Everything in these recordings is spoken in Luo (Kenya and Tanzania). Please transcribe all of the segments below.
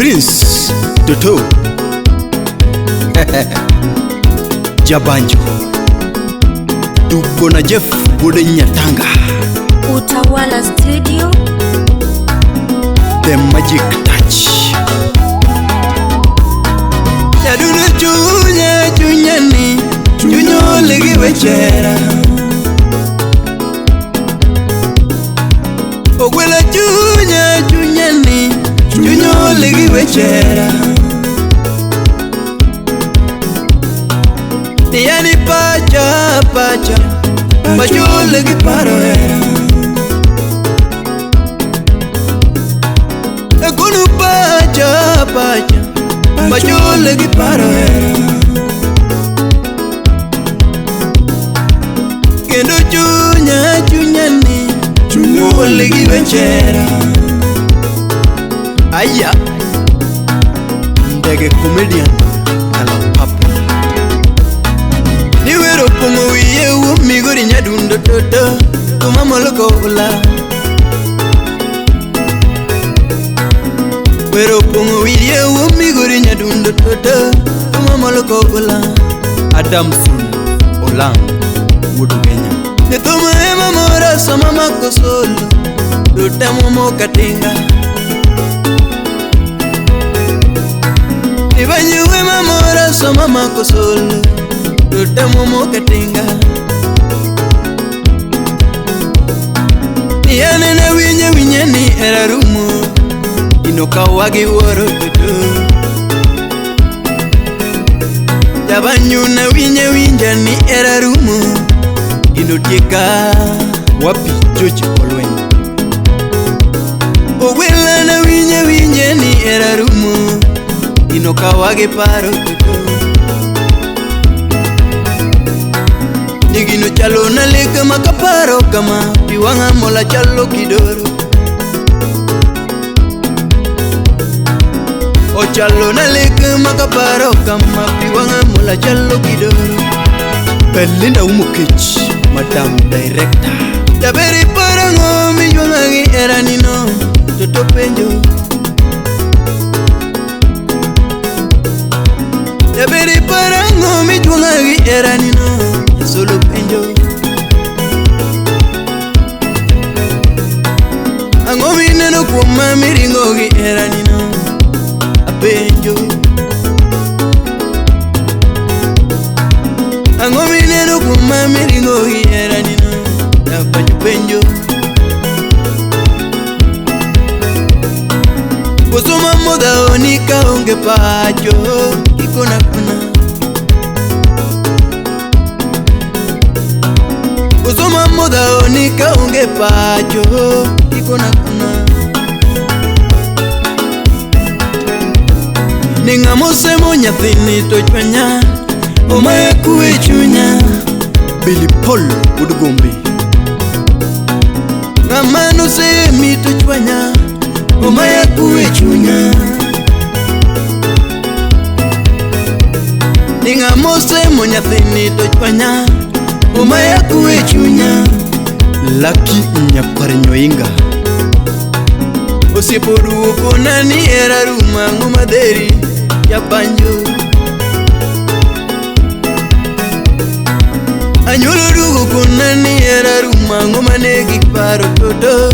Prince Toto Jabanjo tuko na Jeff Bude Nyatanga. Utawala Studio, The Magic Touch. Nyadundo chunya chunyani chunyo ligi wechera. Ogwela chunya chunyani chunyo ligi wechera. Yani pacha pacha pacho ligi paro era. Agunu pacha pacha pacho ligi paro era. Kendo chunya chunyani chunyo ligi wechera. Aya ndege comedian ala papa. Niwero pongo wiye migori nyadundo toto kumamoloko ula. Wero pongo wiye migori nyadundo toto kumamoloko ula. Adamson Olang wuod Kenya. Nitoma ema mora sama makosolo dutamo mokatinga. Nibanyu ema mora sama makosolo dutamo mokatinga. Niane na winye winye ni erarumo inokawagi woro toto. Jabanyu na winye winje ni erarumo inotieka. Wapi George Olwen. Ogwela na winye winye ni erarumo inokawagi paro toto. Nigino chalo na leke makaparo kama piwanga mola chalo kidoro. O chalo na leke makaparo kama piwanga mola chalo kidoro. Belinda Umukich, Madam Director. Jaberi parango mijuanga gi eranino toto penjo. Jaberi parango mijuanga gi eranino solo penjo. Ang'o mineno kuoma miringo gi eranino apenjo. Ang'o mineno kuoma miringo gi eranino apenjo penjo. Koso mamodhaoni kaonge pacho kikona kona. Kusoma modhaoni kaonge pacho kikona kona. Ning'amo semo nyathini to chwanya omaya kwe chunya. Billy Paul wuod Gombe. Ng'ama nosemi to chwanya omaya kwe chunya. Ning'amo semo nyathini to chwanya omaya kwe chunya. Lucky Nyakwar Nyoinga. Osiepo duoko nani era ruma ang'o madheri jabanjo. Anyuolo duogo konani era ruma ang'o manegi paro toto.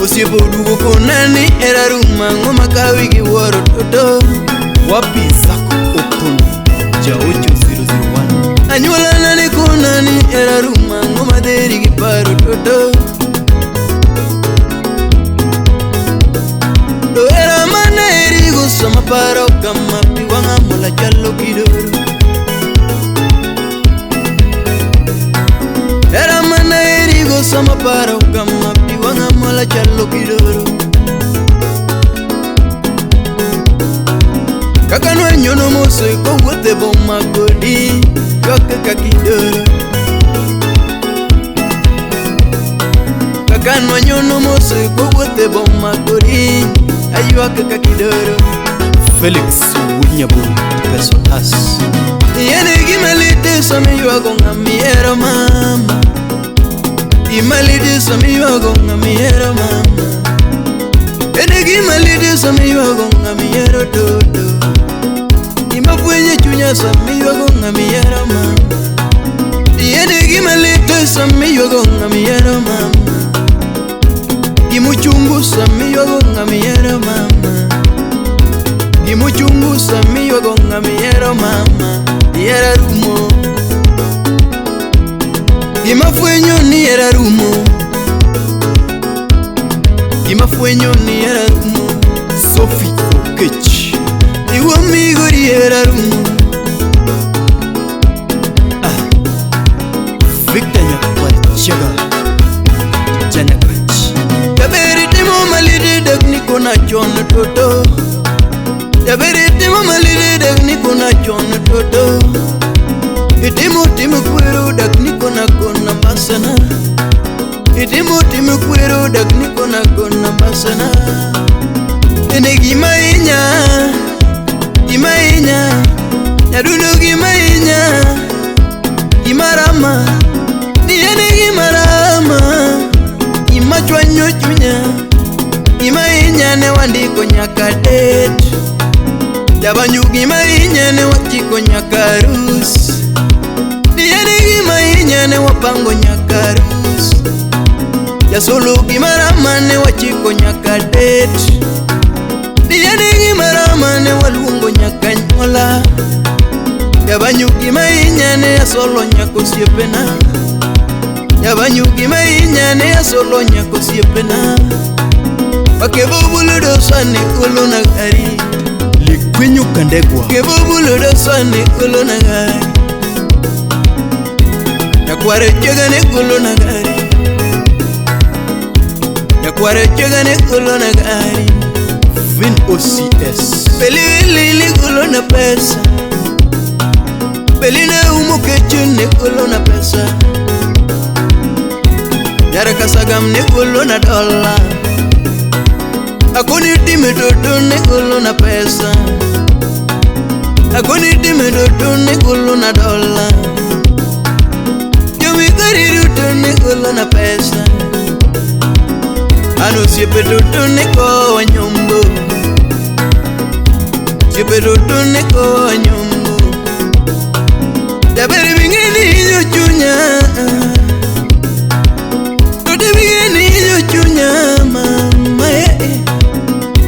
Osiepo duogo konani era ruma ang'o makawi gi wuoro toto. Wapi Zako Otono Jaocho 001. Anyuola nani konani era ruma ang'o madheri gi paro toto. To era mane erigo sama paro kama pi wang'a mola chalo kidoro. Era mane erigo sama paro kama pi wang'a mola chalo kidoro. Kaka nwanyono mose kowuotho e boma kodi ywak kaka kidoro. Kaka nwanyono mose kowuotho e boma kodi aywak kaka kidoro. Felix Wunyaburu Pesotas. Yene gima lit sama iywago ng'ama ihero mama. Gima lit sama iywago ng'ama ihero mama. En gima lit sama iywago ng'ama ihero toto. Gima fwenyo chunya sama iywago ng'ama ihero mama. En gima lit sama iywago ng'ama ihero mama. Gimuchungu sama iywago ng'ama ihero mama. Gimuchungu sama iywago ng'ama ihero mama. Ihera rumo. Gima fwenyo ni hera rumo. Gima fwenyo ni hera rumo. Sophie Okech. Iwo migori hera rumo. Ah. Victor Nyakwar Chaga. Janyakach. Jaberi timo malit dak ni kona chon toto. Jaberi timo malit dak ni kona chon toto. Itimo timo kwero dak ni kona kona masana. Itimo timo kwero dak ni kona kona masana. Ene gima inya, gima inya, nyadundo gima inya, gima rama, ni ene gima rama, gima chwanyo chunya, gima inya ne wandiko nyaka det. Jabanyu gima inya ne wachiko nyaka rus. Ni ene gima inya ne wapango nyaka rus. Jasolo gima rama ne wachiko nyaka det. Ni ene gima rama ne waluongo nyaka nyuola. Jabanyu gima inya ne asolo nyaka osiepena. Jabanyu gima inya ne asolo nyaka osiepena. Wakebo buludo sani golo na gari. Likwenyo Kandegwa. Kebo buludo sani golo na gari. Nyakware chega ne golo na gari. Nyakware chega ne golo na gari. Vin OCS. Peli lili golo na pesa. Peli ne umo keche ne golo na pesa. Nyara kasagam ne golo na dola. Akoni time toto ne golo na pesa. Akoni time toto ne golo na dola. Yomi gari ruto ne golo na pesa. Ano siepe toto ne kowa nyombo. Siepe toto ne kowa nyombo. Jaberi bingeni inyo chunya. Toto bingeni inyo chunya mama.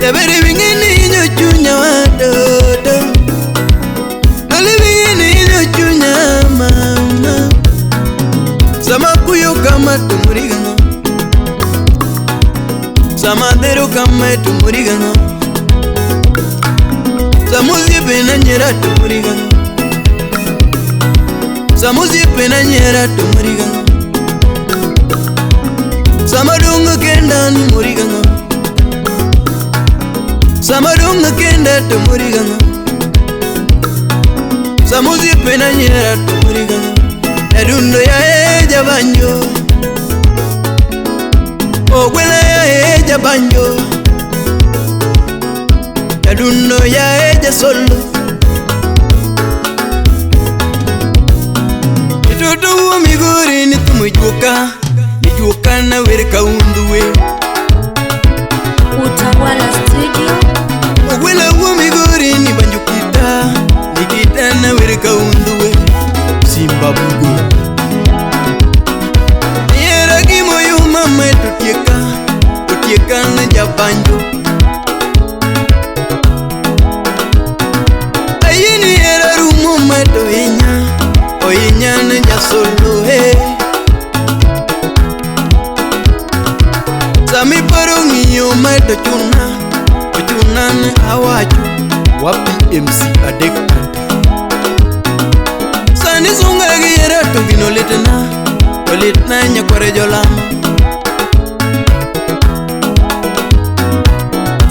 Jaberi bingeni inyo chunya watoto. Dole bingeni inyo chunya mama. Sama kuyo kama tumurigano. Sama dero kama tumurigano. Samuzi pena nyera tumurigano. Samuzi pena nyera tumurigano. Samadunga kenda numurigano. Samadunga kenda tumurigano. Samuzi pena nyera tumurigano. Edundo ya eja banjo. Ogwela ya eja banjo. Edundo ya eja solo. Itoto wa migori ni tumujuka. Nijuka na werka unduwe. Utawala Studio. Ogwela wa migori ni banjukita. Nikita na werka unduwe. Zimbabwe. Niera gimoyo mama tutieka. Tutieka na jabanjo. Ayeni era rumo mato inya. Oinya na jasolo he. Sami paro ng'iyo mato chuna. Ochuna ne awacho. Wapi MC Adek Kante. Sani sunga gi hera to gino litna. To litna nyakware jolamo.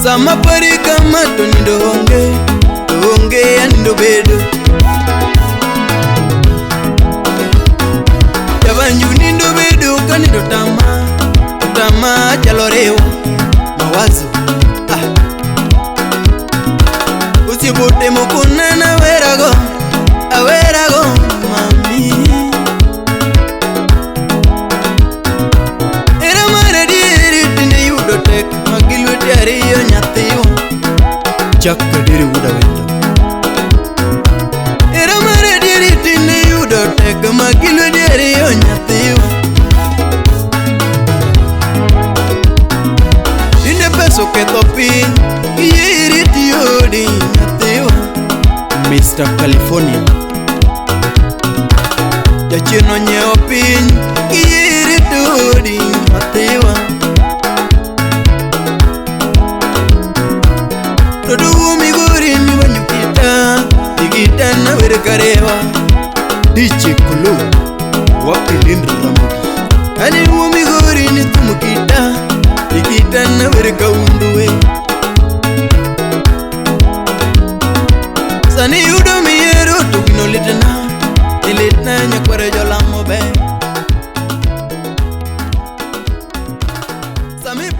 Sama pari kama to nindo onge. To onge anindo bedo. Jabanju nindo bedo ka nindo tama. Tama chalo rewa. Mawazo. Ah. Usibote mokona na werago. Awerago mami. Mr. California. Jachien onyiewo piny giyiri dodi mathiwa. Dodo wuo Migori ni wanyukita digita na were karewa. DJ Kolo, wapi Lind Ramogi? Ani wuo Migori ni thumukita digita na were kaunduwe. Sani yudo miero to gino litna, ilitna nyakware jolamo be. Sami.